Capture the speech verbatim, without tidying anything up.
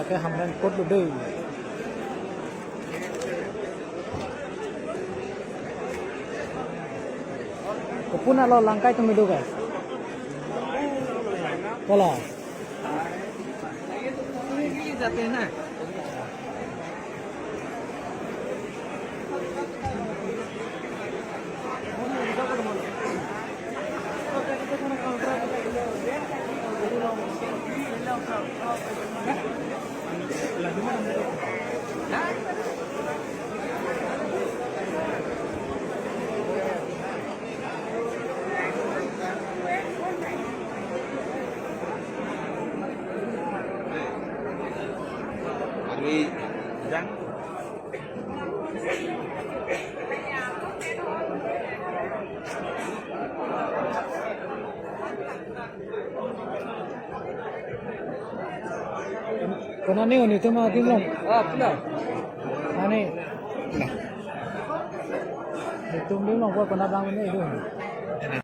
Ke Hamren Court lo dei. Kopuna lo langkai atum kedo ke? Kola. Konat ni uni atum adim long. Ah, pula. Ani. Pula. Itum adim long ko konat abang ni do.